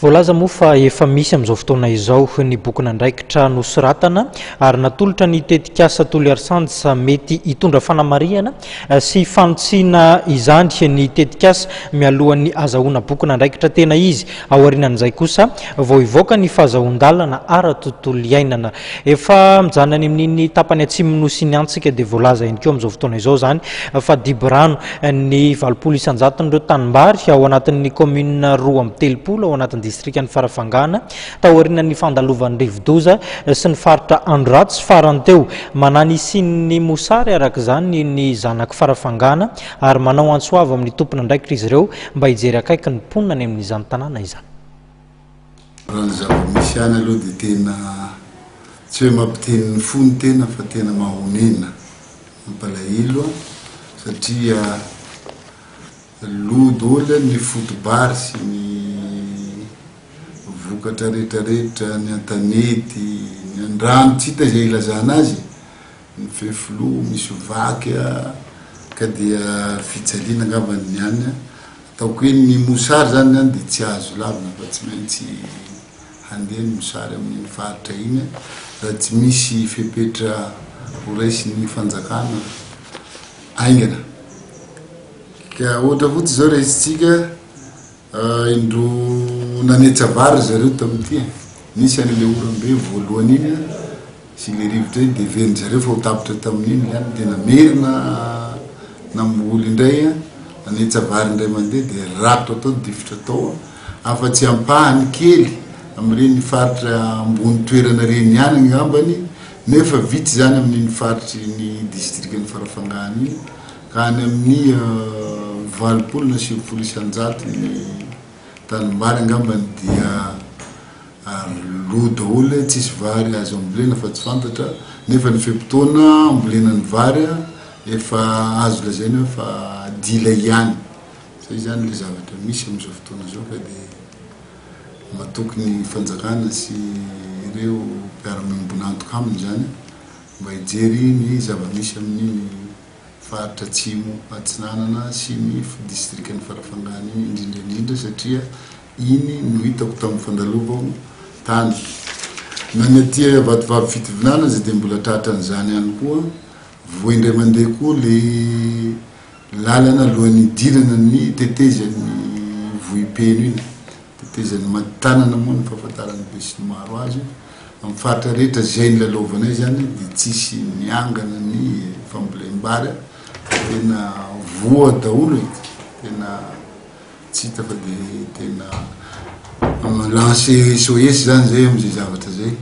Voalaza moa fa efa misy amin'izao fotoana izao ny bokin'andraikitra nosoratana ary natolotra ny tetikasa Toliary Sands mety hitondra fanamarihana sy fanitsiana izany ny tetikasa mialohan'ny azahoana bokin'andraikitra tena izy. Aorianan'izay kosa vao hivoaka ny fahazahoan-dalana ara-tontolo iainana. Efa mijanona any amin'iny tapany atsimon'ny Nosy iny antsika dia voalaza ihany koa amin'izao fotoana izao izany fa diborano ny 80 isan-jaton'ireo tanimbary ao anatin'ny kaominina 32 ao anatin'ny distrikan'i Farafangana taorian'ny fandalovan'ny rivodoza sy ny faritra andro ratsy farany teo. Manahy ny hisian'ny mosary araka izany ny zanak'i Farafangana ary manao antso avo amin'ny tompon'andraikitra izy ireo mba hijery akaiky ny mponina any amin'izany tanàna izany. Raha ny zava-misy any aloha dia tena tsy hoe mampiteny ny fo ny tena fa tena mahonena, mampalahelo satria lo daholo ny foto-bary sy ny vokatra rehetrarehetra, ny an-tanety, ny an-drano, tsy hita izay ilazana azy e, ny fefiloha misy vaky ka dia fijaliana angamba ny any. Ataoko hoe ny mosary zany an dia tsy azo lavina fa tsy maintsy handeha ny mosary amin'iny faritra iny raha tsy misy fepetra ho raisin'ny fanjakana haingana. Ka ohatra fotsiny zao raisintsika indroa nanetsa vary ry zareo tamin'ity e, nisy an'ilay oram-be voalohany iny an, Sy ilay rivotra iny dia heverin-dry zareo fa ho tapitra tamin'iny ny alina dia namerina namboly indray an, nanetsa vary indray mandeha dia rakotra tao ny difotra tao an, afa-tsy ampahany kely amin'ireny faritra ambony toerana ireny ihany angambany nefa vitsy izany amin'iny faritry ny distrikan'i Farafangana iny ka any amin'ny 80 na 90 isan-jato ny tanimbary angambany dia Ary lo daholo e, tsisy vary azo ambolena fa tsy fantatra, nefa ny fe-potoana ambolena ny vary efa azo lazaina hoe fa dila ihany. Zay zany le zavatra misy amin'izao fotoana izao ka dia matoky ny fanjakana sy ireo mpiara-miombon'antoka aminy izany mba hijery ny zava-misy amin'iny faritra atsimo atsinanana sy ny distrikan'i Farafangana iny indrindra indrindra satria Iny no hitako tamin'ny fandalovako tany. Na ny aty Vatovavy Fitovinany aza dia mbola tratran'izany ihany koa. Voa indray mandeha koa le lalana alohan'ny hidirana ny tetezan'ny Vohipeno iny. Tetezan'ny Matitanana moa ny fahafantaran'ny besinimaro azy. Amin'ny faritra rehetra izay nilalaovanay izany dia tsisy niangana ny fambolem-bary fa tena voa daholo e. Tena. Tsy hita fa dia tena mi-lancer SOS zany zay amin'izay zavatra zay.